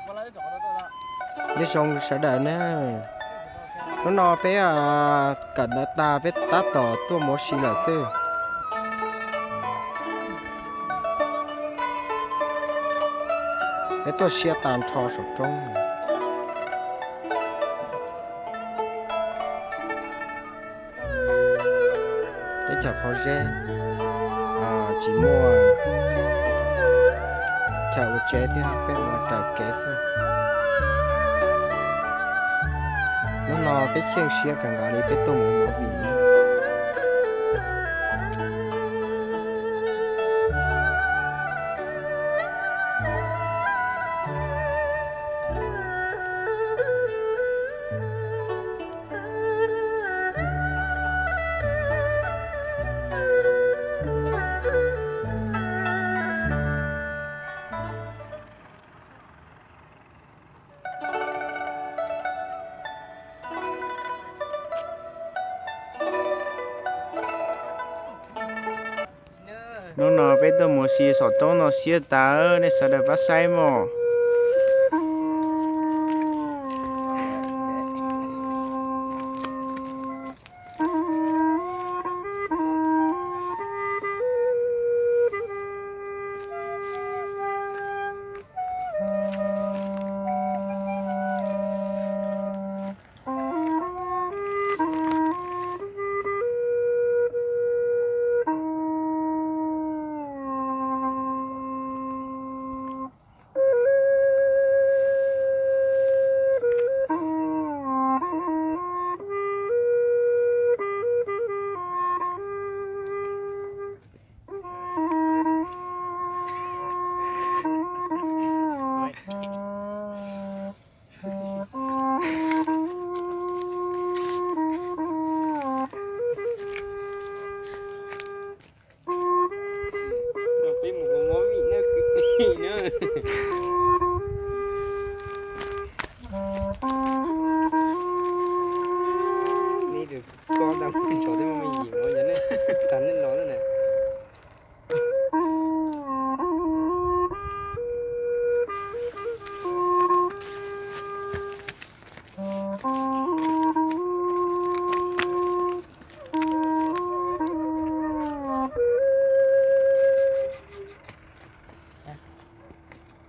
Nyob zoo sawv daws na, hnub no peb kawm ntawv tag peb tab tom tuaj mus ua si lawm xwb. Peb tuaj siab tag nrho saum roob. Teb chaws Phov Zeb tsis muaj chaw ua tsev thiab, peb ua raws kev xwb. Hnub no peb xyeej siab kawg nkaus li peb tuaj mus ua vim. Hnub no peb tuaj mus ua si saum roob no siab tas, nej sawv daws pab saib mog. Peb mus ua movie na kwv tij na. Neb tus koj ntag, ntshav tej me yim no yog nej tag nej los na.